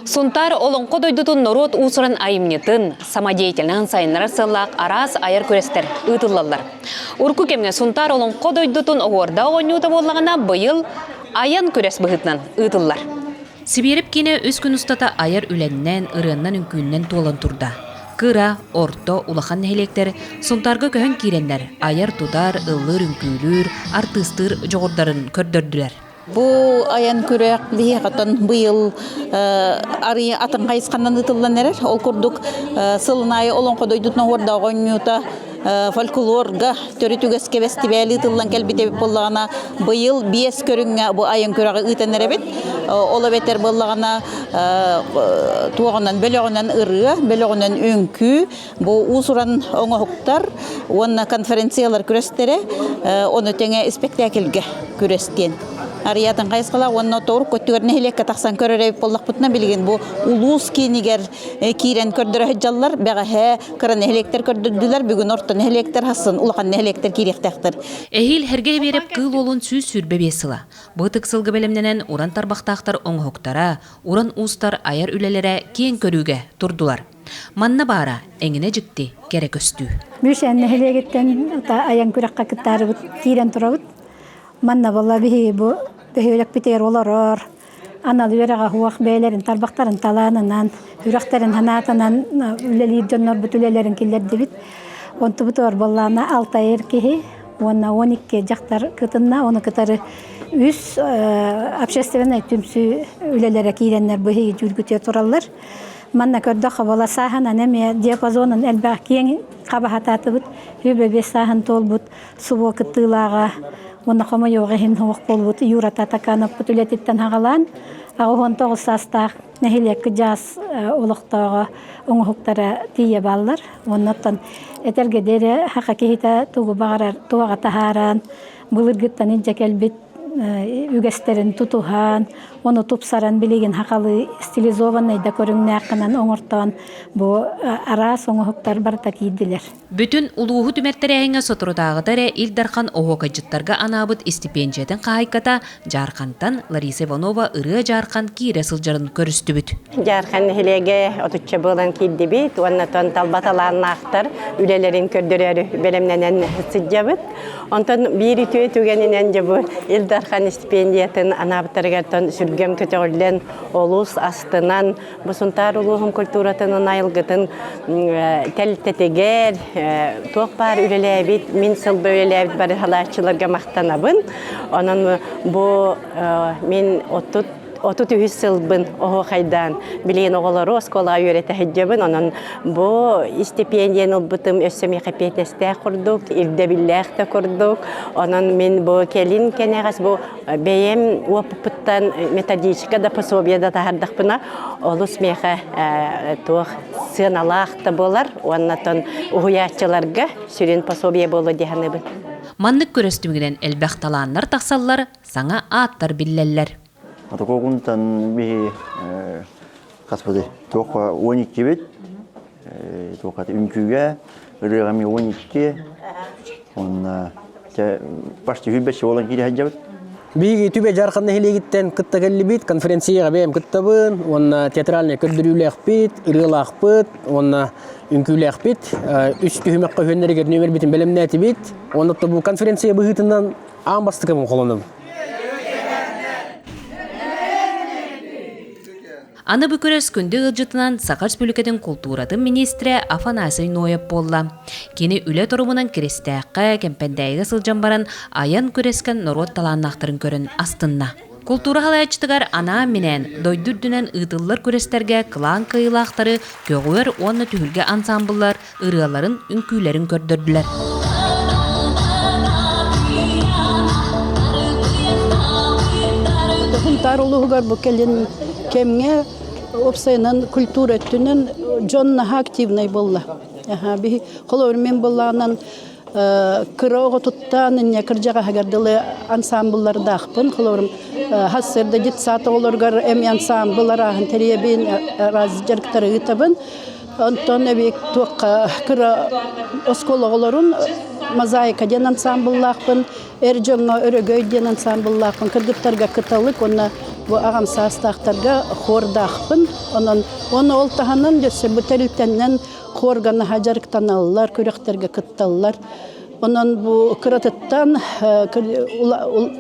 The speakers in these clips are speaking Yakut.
Сунтаар олоҥхо дойдутун норуот уус-уран айымньытын, самодеятельноһын сайыннарар сыаллаах араас айар күрэстэр ыытыллаллар. Урукку кэмҥэ Сунтаар олоҥхо дойдутун оһуордаах оонньуута буоллаҕына, быйыл айан күрэс быһыытынан ыытыллар. Сибиэрэп киинэ үс күн устата айар үлэннэн, ырыаннан-үҥкүүннэн туолан турда. Кыра, орто, улахан нэһилиэктэр Сунтаарга көһөн киирэннэр айар-тутар, ыллыыр-үҥкүүлүүр, артыыстыыр дьоҕурдарын көрдөрдүлэр. Бу айан күрэх биһиэхэтэн быйыл арыйа атын хайысханан ыытыллан эрэр. Ол курдук сылын аайы Олоҥхо дойдутун оһуордаах оонньуута фольклорга төрүт үгэскэ бэстибээл ыытыллан кэлбит эбит буоллаҕына, быйыл биэс көрүҥҥэ бу айан күрэҕи ыытан эрэбит. Ол эбэтэр буоллаҕына туоҕунан бөлөҕүнэн ырыа, бөлөҕүнэн үҥкүү, бу уус-уран оҥоһуктар уонна конференциялар күрэстэрэ, ону тэҥэ испэктээкилгэ күрэс диэн. Арыйаатын хайысхалаах уонна торук көттүгэр нэһилиэккэ тахсан көрөр эбит буоллахпытына билигин бу улуус киинигэр киирэн көрдөрө сылдьаллар. Бэҕэһээ кыра нэһилиэктэр көрдөрдүлэр, бүгүн орто нэһилиэктэр, хассын улахан нэһилиэктэр киириэхтээхтэр. Эһиил Сэргэй Биэрэп Кыыл Уолун 125 сыла. Бу ытык сылга бэлэмнэнэн уран тарбахтаахтар оҥоһуктара, уран уустар айар үлэлэрэ киэҥ көрүүгэ турдулар. Манна баара эҥинэ дьикти кэрэ көстүү. Бүшэн нэһилиэгиттэн айан күрэххэ кыттаарыбыт киирэн турабыт. Манна буолла биһиги бу бөһүөлэкпитигэр олорор анал үөрэҕэ суох бэйэлэрин тарбахтарын талаанынан, үрэхтэрин санаатынан үлэлиир дьоннорбут үлэлэрин киллэрдибит. Онтубутугар буоллаҕына алтайыр киһи уонна 12 дьахтар кытынна, ону кытары үс общественнай түмсүү үлэлэрэ киирэннэр бу биһиги дьүүлгүтүө тураллар. Манна көрдөххө буола сааһынан эмиэ диапазонун элбэх киэҥ хабаһатаатыбыт. Үбэ биэс сааһын туолбут субуо кыттыылааҕа уонна хомойуох иһин суох буолбут Юра Татакановпут үлэтиттэн хаҕалаан 89 саастаах нэһилиэк кыдьаас олохтооҕо оҥоһуктара тиийэ бааллар. Уонна оттон этэргэ диэри саха киһитэ тугу баҕарар туоҕа таһааран былыргыттан илдьэ кэлбит үгэстэрин тутуһан, ону тупсаран билигин хахалыы стилизованнай да көрүҥнээх гынан оҥортоон бу араас оҥоһуктар барыта киирдилэр. Бүтүн улууһу түмэр тэрээһиҥҥэ соторутааҕыта эрэ Ил Дархан оһуокайдьыттарга анаабыт истипиэндьийэтин хаһаайката Дьаархантан Лариса Иванова ырыа Дьаархан киирэ сылдьарын көрүстүбүт. Дьаархан нэһилиэгэ отучча буолан киирдибит уонна талба талааннаахтар үлэлэрин көрдөрөөрү бэлэмнэнэн сылдьабыт. Онтон биир үтүө түгэнинэн дьэ бу Ил Дархан стипендиятын анаабыттарыгар сүргэм көтөҕүллэн, олус астынан, бу Сунтаар улууһун культуратын айылгытын тэлтэтигэр туох баар үлэлээбит, мин сылба үлэлээбит бары халааччыларга махтанабын. Онон бу мин оттут 33 сылбын оһуохайдаан билигин оҕолору оскуолаҕа үөрэтэ сылдьабын. Онон бу истипиэндийэни ылбытым өссө миэхэ эппиэтинэстээх курдук, ирдэбиллээх да курдук. Онон мин бу кэлин кэнэҕэс бу бэйэм уопуппуттан методическа да пособие да таһардахпына олус миэхэ туох сыаналаах да буолар уонна оттон уһуйааччыларга сүрүн пособие буолуо дии саныыбын. Маннык күрэс түмүгүнэн элбэх талааннар тахсаллар, саҥа ааттар биллэллэр. Отокуокунтан биһи хаспыты туохха 12-бит туохха үҥкүүгэ ырыаҕа эмиэ 12 уонна почти 105 буолан киирэ сылдьабыт. Биһиги Түбэ Дьаархан нэһилиэгиттэн кытта кэллибит, конференцияҕа бэйэм кыттабын уонна театральнай көрдөрүүлээхпит, ырыалаахпыт уонна үҥкүүлээхпит. Үс түһүмэххэ үһүөннэригэр нүөмэрбитин бэлэмнээтибит. Уонна бу конференция быһыытынан аан бастакыбын холонобун. Аны бу күрэс күндү ыалдьытынан Саха Республикатын култууратын министрэ Афанасий Ноев буолла. Кини үлэ торумунан Киристээххэ, Кэмпэндээйигэ сылдьан баран айан күрэскэ норуот талааннаахтарын көрөн астынна. Култуура салайааччытыгар анаан-минээн дойду үрдүнэн ыытыллар күрэстэргэ кылаан кыайыылаахтары көҕүөр уонна түһүлгэ ансаамбыллар ырыаларын, үҥкүүлэрин көрдөрдүлэр. Сунтаар улууһугар бу кэлин кэмҥэ уопсайынан культура өттүнэн дьон наһаа активнай буолла. Биһи холобур мен буоллаҕынан кыра оҕотуттан инньэ кырдьаҕаһыгар дылы ансаамбыллардаахпын. Холобурум хассыарда детсад оҕолоругар эми ансаамбыл арааһын тэрийэбин, араас дьарыктары ыытабын. Онтон эбиэк туохха кыра оскуола оҕолорун Мозаика диэн ансаамбыллаахпын, эр дьоҥҥо Өрөгөй диэн ансаамбыллаахпын, кыргыттарга Кыталык уонна бу аҕам саастаахтарга хуордаахпын. Онон уонна ол таһынан өссө бу тэрилтэннэн хуорга наһаа дьарыктаналлар, күрэхтэргэ кытталлар. Онон бу кыратыттан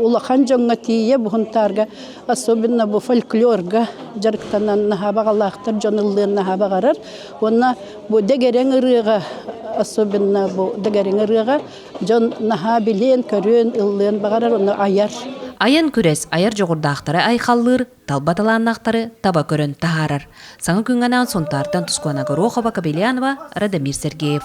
улахан дьоҥҥо тиийэ бу Һунтаарга особенно бу фольклорга дьарыктанан наһаа баҕалаахтар, дьон ыллыан наһаа баҕарар. Уонна бу дэгэрэҥ ырыаҕа особенно бу дэгэрэҥ ырыаҕа дьон наһаа билиэн, көрүөн, ыллыан баҕарар, ону айар. Айан күрэс айар дьоҕурдаахтары айхаллыыр, талба талааннаахтары таба көрөн таһаарар. Саҥа күҥҥэ анаан Сунтаартан Тускуана Горохова, Кобельянова, Радомир Сергеев.